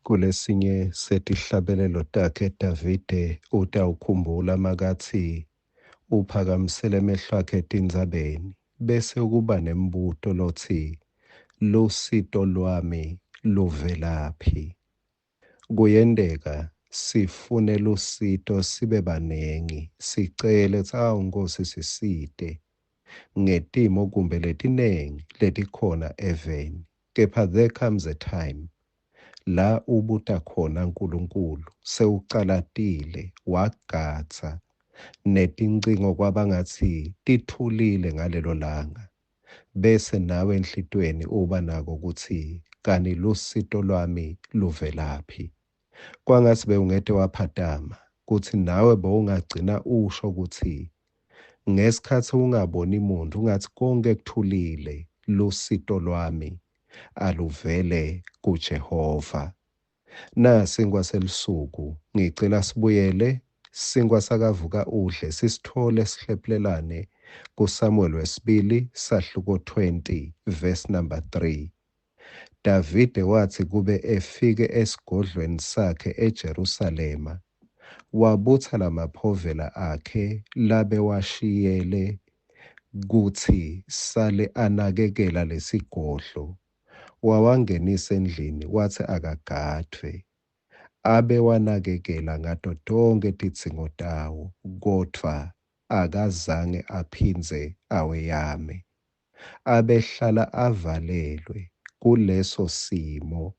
Kulesinye setihlabelelo takhe Davide utawukhumbula makatsi uphakamisela emehlo akhe etintsabeni bese kuba nembuto lotsi, Lusito lwami luvelaphi? Kuyenteka sifune lusito sibe banengi sicele kutsi awu Nkhosi sisite ngetimo kumbe letinengi letikhona eveni kepha there comes a time la ubuta khona Nkulunkulu sewucalatile wagadza netincingo kwabangatsi tithulile ngalelo langa bese nawe enhlitiyweni uba nako kutsi kani lusito lwami luvelaphi. Kwangatsi bewungete waphatama kutsi nawe bowungagcina usho kutsi ngesikhatsi ungaboni muntu ungatsi konke kuthulile lusito lwami aluvele kuJehova. Nasinkwa selusuku ngicela sibuyele sinkwa sakavuka udle sisitfole sihlephulelane kuSamuel wesibili sahluko 20 verse number 3. Davide watsi kube efike esigodlweni sakhe eJerusalema, wabutsa lamaphovela akhe labewashiyele kutsi sale anakekela lesigodlo, wawangenisa endlini watsi akagadvwe. Abewanakekela ngato tonkhe tidzingo tawo, kodvwa akazange aphindze aweyame. Abehlala avalelwe kuleso simo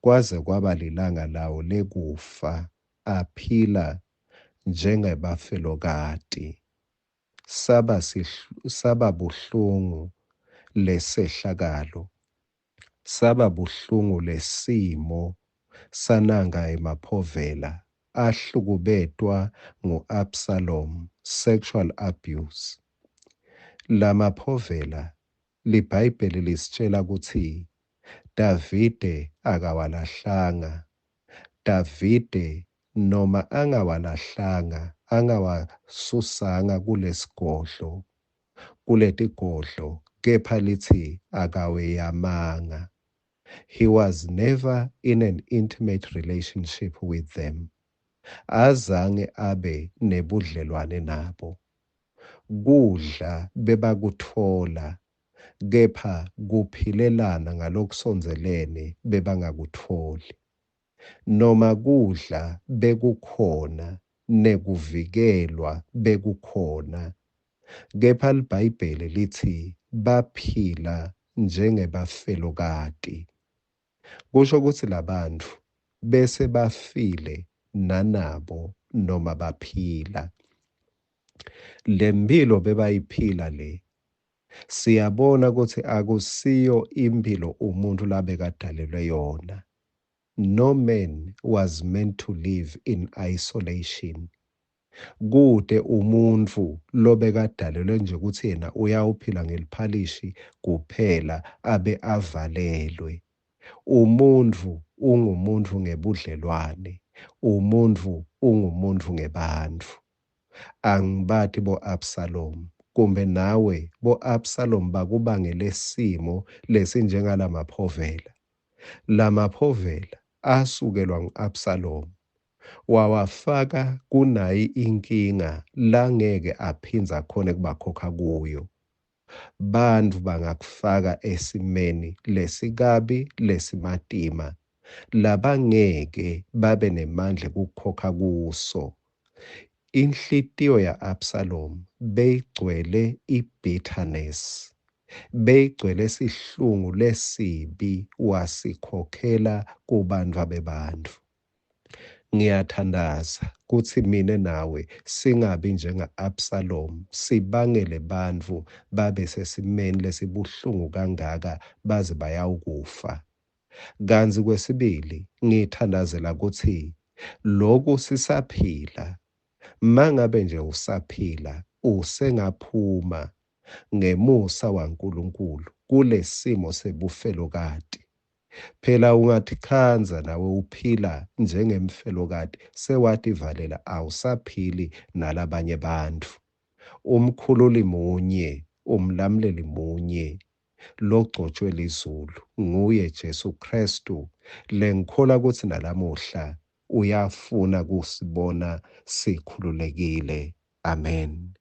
kwaze kwaba lilanga lawo lekufa, aphila njengebafelokati. Saba saba buhlungu lesehlakalo, saba buhlungu lesimo sananga emaphovela ahlukubetwa ngu-Absalom, sexual abuse. Lamaphovela liBhayibheli lisitshela kutsi Davide akawalahlanga. Davide noma angawalahlanga, angawasusanga kulesigodlo, kuletigodlo, kepha litsi akaweyamanga. He was never in an intimate relationship with them. Azange abe nebudlelwane nabo. Kudla bebakutfola kepha kuphilelana ngalokusondzelene bebangakutfoli. Noma kudla bekukhona nekuvikelwa bekukhona, kepha liBhayibheli litsi baphila njengebafelokati. Kusho kutsi labantfu bese bafile nanabo noma baphila. Lemphilo bebayiphila le siyabona kutsi akusiyo imphilo umuntu labekadalelwe yona. No man was meant to live in isolation. Kute umuntfu lobekadalelwe nje kutsi yena uyawuphila ngeliphalishi kuphela abe avalelwe. Umuntfu ungumuntfu ngebudlelwane, umuntfu ungumuntfu ngebantfu. Angibati bo-Absalom kumbe nawe bo-Absalom bakubangele simo lesinjengalamaphovela. Lamaphovela asukelwa ngu-Absalom wawafaka kunayi inkinga langeke aphindze akhone kubakhokha kuyo. Bantfu bangakufaka esimeni lesikabi lesimatima labangeke babe nemandla ekukhokha kuso. Inhlitiyo ya-Absalom beyigcwele i-bitterness, beyigcwele sihlungu lesibi wasikhokhela kubantfwabebantfu. Ngiyathandaza kutsi mine nawe singabi njenga-Absalom sibangele bantfu babe sesimeni lesibuhlungu kangaka baze bayawukufa. Kantsi kwesibili ngithandazela kutsi loku sisaphila mangabe nje usaphila usengaphuma ngemusa waNkulunkulu kulesimo sebufelokati. Phela ungatikhandza nawe uphila njengemfelokati sewativalela awusaphili nalabanye bantfu. Umkhululi munye, umlamuleli munye. logcotjwe lizulu, nguye Jesu Khristu, lengikholwa kutsi nalamuhla uyafuna kusibona sikhululekile. Amen.